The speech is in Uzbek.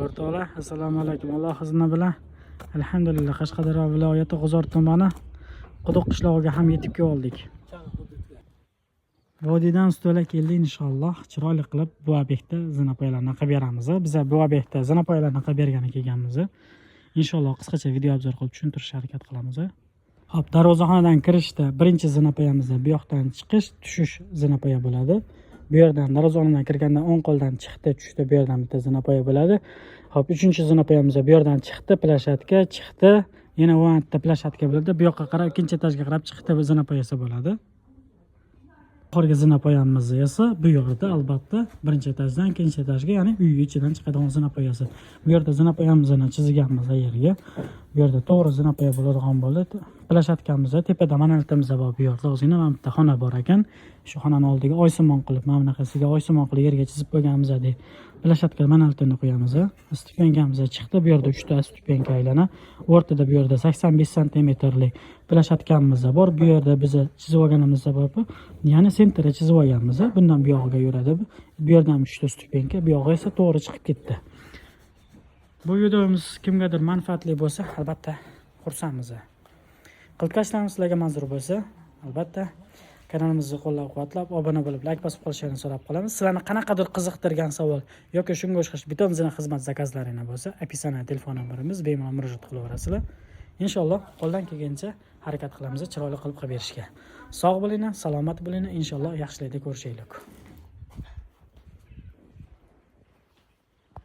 O'rtoqlar, assalomu alaykum. Alloh izni bilan, alhamdulillah, Qashqadaryo viloyati G'uzor tumani Quduq qishlog'iga ham yetib keldik. Vodiydan ustalar keldi, inshaalloh chiroyli qilib bu obyektda zinapoyalarni qilib beramiz. Biza bu obyektda zinapoyalarni qilib bergani kelganmiz. Inshaalloh qisqacha video обзор qilib tushuntirishga harakat qilamiz. Xo'p, darvozaxonadan kirishda birinchi zinapoyamizda bu yoqdan chiqish, tushish zinapoya bo'ladi. Bu yerdan darvozaxonadan kirganda o'ng qo'ldan chiqdi, tushdi, bu yerdan bitta zinapoya bo'ladi. Xo'p, uchinchi zinapoyamizda bu yerdan chiqdi, площадка chiqdi, yana u bitta площадка bo'ladi. Bu yoqqa qarab, ikkinchi etajga qarab chiqdi, bu zinapoyasi bo'ladi. Oxirgi zinapoyamiz esa bu yerda, albatta, birinchi etajdan ikkinchi etajga, ya'ni uy ichidan chiqadigan zinapoyasi. Bu yerda zinapoyamizni chizganmiz yerga. Bu yerda to'g'ri zinapoya bo'ladigan bo'ldi. Площадка miz tepada, monolitimiz bor bu yerda. Ozgina mana bitta xona bor ekan. Shu xonani oldiga oysimon qilib, mana bunaqasiga oysimon qilib yerga chizib qo'yganmiz. Площадка monolitini qo'yamiz. Ступенька miz chiqdi. Bu yerda 3 ta ступенька aylana. O'rtada bu yerda 85 santimetrlik площадка miz bor. Bu yerda biz chizib olganimiz sababi, ya'ni центр i chizib olganmiz. Bundan bu yog'iga yuradi. Bu yerdan 3 ta ступенька, bu yog'i esa to'g'ri chiqib ketdi. Bu videomiz kimgadir manfaatli bo'lsa, albatta xursandmiz. Qilkashlarimiz sizlarga manzur bo'lsa, albatta kanalimizni qo'llab-quvvatlab, obuna bo'lib, layk bosib qolishlarini so'rab qolamiz. Sizlarni qanaqadir qiziqtirgan savol yoki shunga o'xshash beton zina xizmat заказ laringlar bo'lsa, описание telefon nomerimiz, bemalol murojaat qilaverasizlar. Inshaalloh qo'ldan kelgancha harakat qilamiz chiroyli qilib qilib berishga. Sog' bo'linglar, salomat bo'linglar, inshaalloh yaxshilikda ko'rishaylik.